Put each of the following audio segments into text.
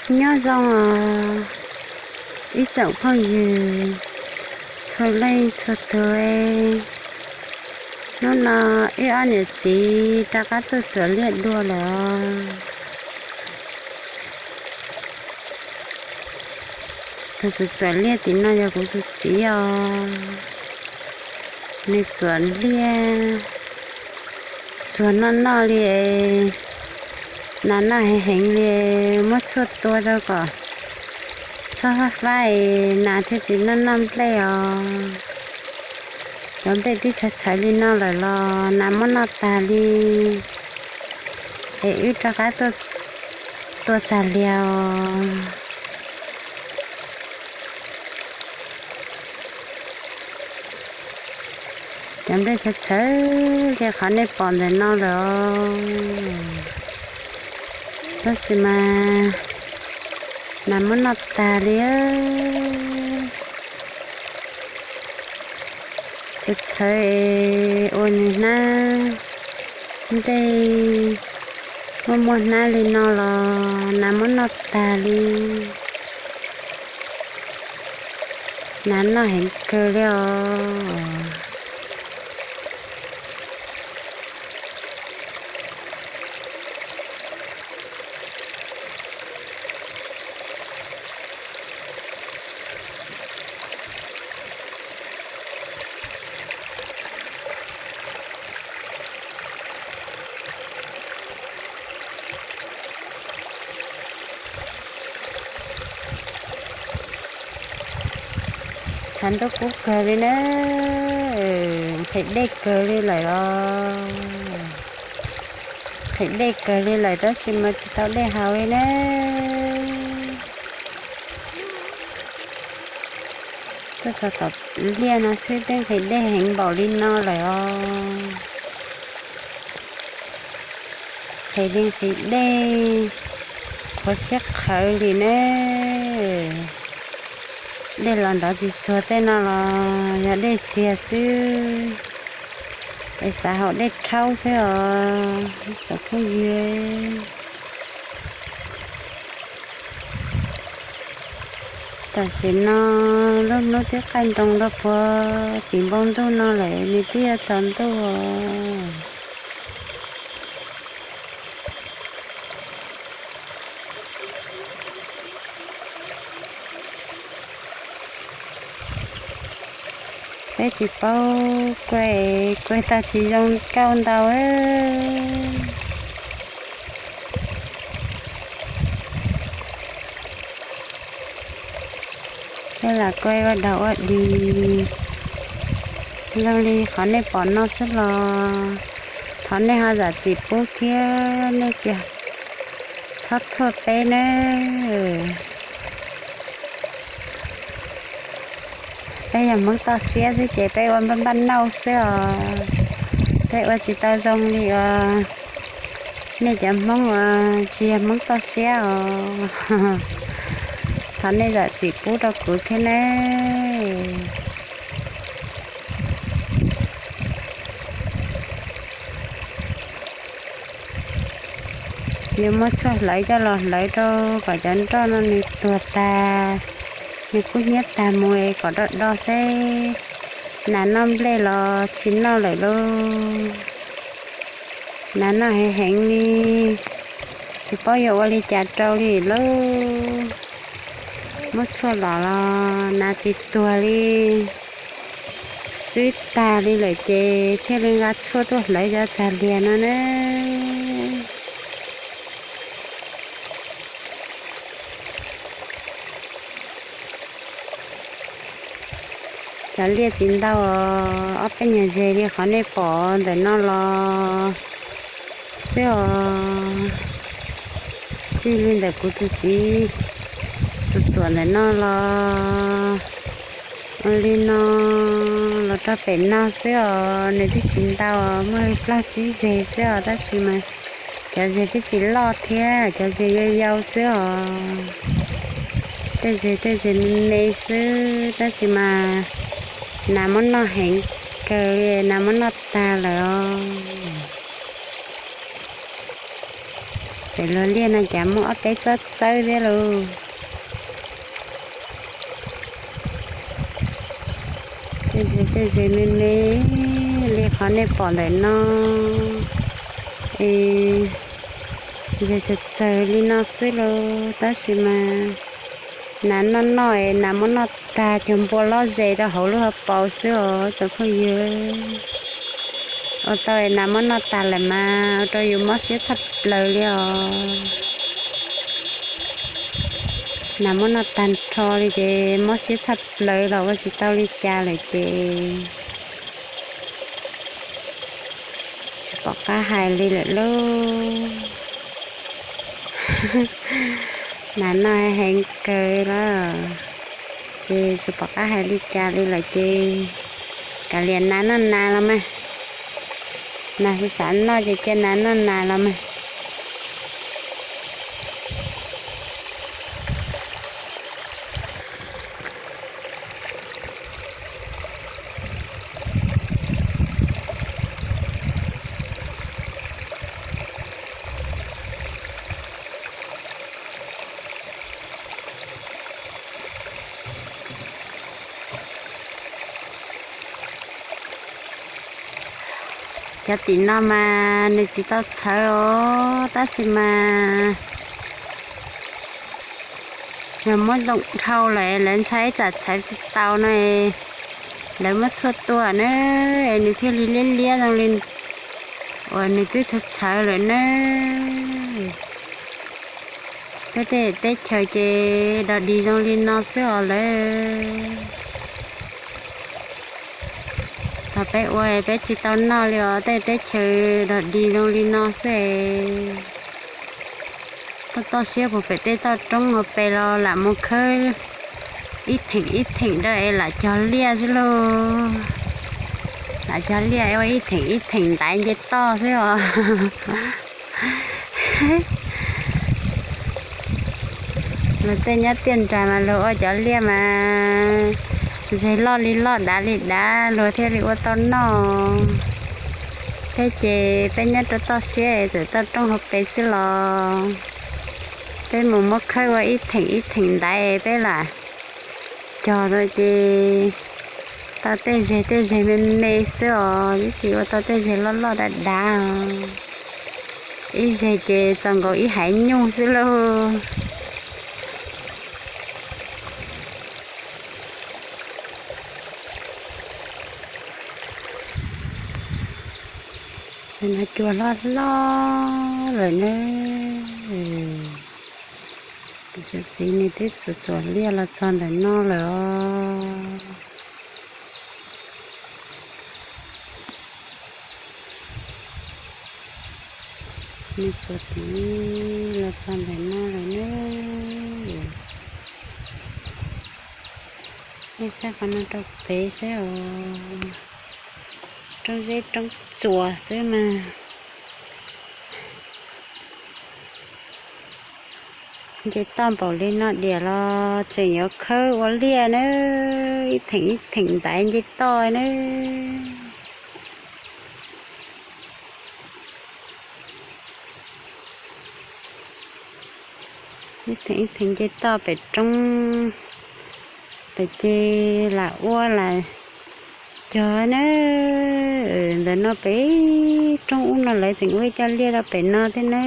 Nyob zoo os ib tsoom phooj ywg txhua leej txhua tus. Hnub no wb ob niam txiv rov qab tuaj txuam liaj dua lawm os. Tus txuam txuam liaj tim no yog kuv tus txiv os. Nws txuam liaj txuag noj noj li, nas noj heev heev li, muab tshuaj tua rau kom txhob fab fab es nas thiaj tsis noj noj nplej os. Cov nplej twb txhawv txhawv li no lawm los nas muab noj tag li, es wb rov qab tuaj tua tsag liag os. Cov nplej txhawv txhawv li qhov nej pom ntawm no lawm os. Tab sis mas nas muab noj tag li. Txhawv txhawv es ua nws hnab nplej, muaj muaj hnab li no los nas muab noj tag li. Nas noj heev kawg li os. Tshav ntuj kub kawg li na, nqhis dej kawg li lawm os. Nqhis dej kawg li lawm tab sis mas tsis tau dej haus li na. Tuaj txog tom liaj no xwb twb nqhis dej heev npaum li no lawm os. Nqhis li nqhis dej, qhuav siab qhawv li ne. Dej los nrov tsis txuag tej no los yog dej txiag xwb, es xav haus dej rhaub xwb os tsoom phooj ywg. Tam sim no lub hnub twb qaij nroo rau puag tim npoo ntuj no lawm, nws twb yuav tsaus ntuj os. Peb tsis paub kuaj, kuaj tau tsis zoo nkauj ntau. Peb lam kuaj ua daug ua dig zoo li qhov nej pom no xwb los thov nej ho zam txim pub thiab nej tsis txhob thuaj peb nawb. Peb yog Hmoob toj siab xwb ces peb ua npaj npaj nauj xwb os. Peb ua tsis tau zoo li uas nej cov Hmoob uas tsis yog Hmoob toj siab os. Thov nej zam txim pub rau kuv thiab nawb. Yuav muab tshuaj hlawv coj los hlawv rau kom cov nroj no nws tuag tag, nws kub hnyiab tag mus es kom do do seb nas noj nplej los tsis noj lawm lauj. Nas noj heev heev li, tsis paub yuav ua li cas rau li lauj. Muab tshuaj los los nas tsis tuag li, swb tag li lawm ces thiaj li nqa tshuaj tuaj hlawv cov tsag liag no na. Cov liaj tsis ntau os, ob peb nyuag zeg li qhov nej pom ntawm no los xwb os. Txij li ntawm kuv tus txiv txuam txuam ntawm no los ua li no los rau pem no xwb os, nws twb tsis ntau os, muaj li plaub tsib zeg xwb os, tab sis mas cov zeg twb tsis loj thiab, cov zeg yau yau xwb os. Tej zeg tej zeg me me xwb tab sis mas nas muab noj heev kawg li, nas muab noj tag lawm os. Pem luag liaj no cas muaj ob peb tsob tsawb thiab lauj. Tej zej tej zej me me li qhov nej pom ntawm no es zej tsawg tsawg li no xwb lauj, tab sis mas nas noj noj es nas muab noj tag cog npua lob ze rau hauv lub hauv paus xwb os tsoom phooj ywg. Ua tau es nas muab noj tag lawm mas ua rau yus mob siab tshaj plaws li os. Nas muab noj tag nrho li ces mob siab tshaj plaws los ua tsis tau li cas lawm ces tsis pom qab hais li lawm lauj. Nas noj heev kawg lawm ces tsis pom qab hais li cas li lawm ces kav liam nas noj nas los mas. Nas xav xav noj ces cia nas noj nas los mas. Cov tim no mas nws tsis tau txhawv os, tab sis mas yog muab zoo dhau lawm lawv ntshai tsam txhawv tsis tau no, lawv muab tshuaj tua na, es nws thiaj li liab liab zoo li uas nws twb txhawv txhawv lawm na. Peb tej teb chaws ces dog dig zoo li no xwb os lawm. Thaum peb ua peb tsis tau noj li os, tej teb chaws dog dig zoo li no xwb. Toj toj siab puag pem tej toj roob hauv pes los lam mus khawb ib theem ib theem rau es lam cog liaj xwb lauj. Lam cog liaj ua ib theem ib theem ntaiv nce toj xwb os. Luag tej nyob tiaj nrag mas luag ua cov liaj mas zeg loj li loj dav li dav luag thiaj li ua tau noj. Peb ces peb nyob rau toj siab txawm toj roob hauv pes xwb los peb mus muab khawb ua ib theem ib theem ntaiv peb lam cog rau ces tau tej zeg tej zeg me me xwb os, twb tsis ua tau tej zeg loj loj dav dav. Ib zeg ces txaus nkaus ib haiv nyuj xwb lauj. Ces no cua hlob hlob lawm na. Tus txiv nws twb txuas txuas liaj los txog ntawm no lawm os. Nws txuas tid los txog ntawm no lawm na. Nej saib qhov no rau pem saib os. Roob zeb roob tsuas xwb mas. Nce toj npaum li no diam los tseem yuav khawb ua liaj na, ib theem ib theem ntaiv nce toj na. Ib theem ib theem nce toj pem roob, pem ces lam ua lam cog na. Ntawm no pem roob ub no lawv tseem ua ib co liaj rau pem no thiab na.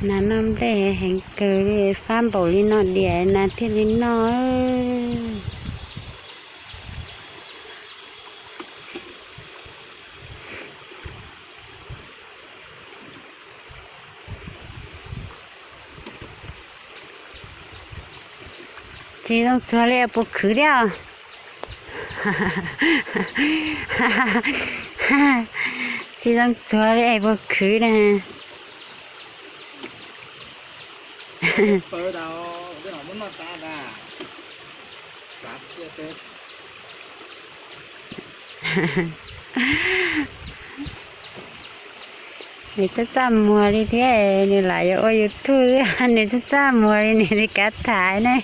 Nas noj nplej heev kawg li, fab npaum li no diam nas thiaj li noj. Tsis zoo txuag li puas khwv thiab os? Tsis zoo txuag li es puas khwv na? Nws txaj txaj muag li thiab, nws lam yuav ua YouTube, nws txaj txaj muag li nws thiaj kav thaiv ne.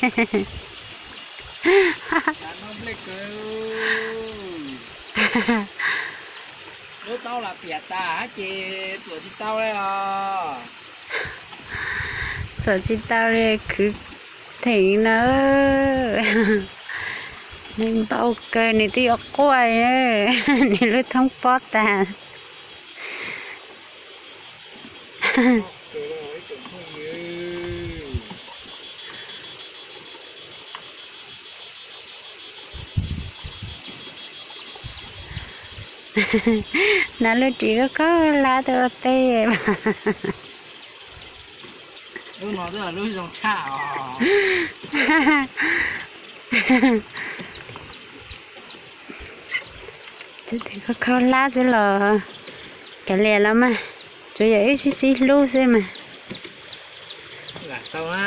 Lub taub los piam tas ces txuam tsis tau li os. Txuam tsis tau li, khwv theem no. Nws npau kawg, nws twb yuav quaj li, nws lub thoob pob tas. Hnav lub ris khaub khaub hlab tuaj ua teb. Lub no twb yog lub zoo tshaj os. Khaub khaub hlab xwb los kav liam los mas, tsuas yog wb sib sib hlub xwb mas. Lam tau na.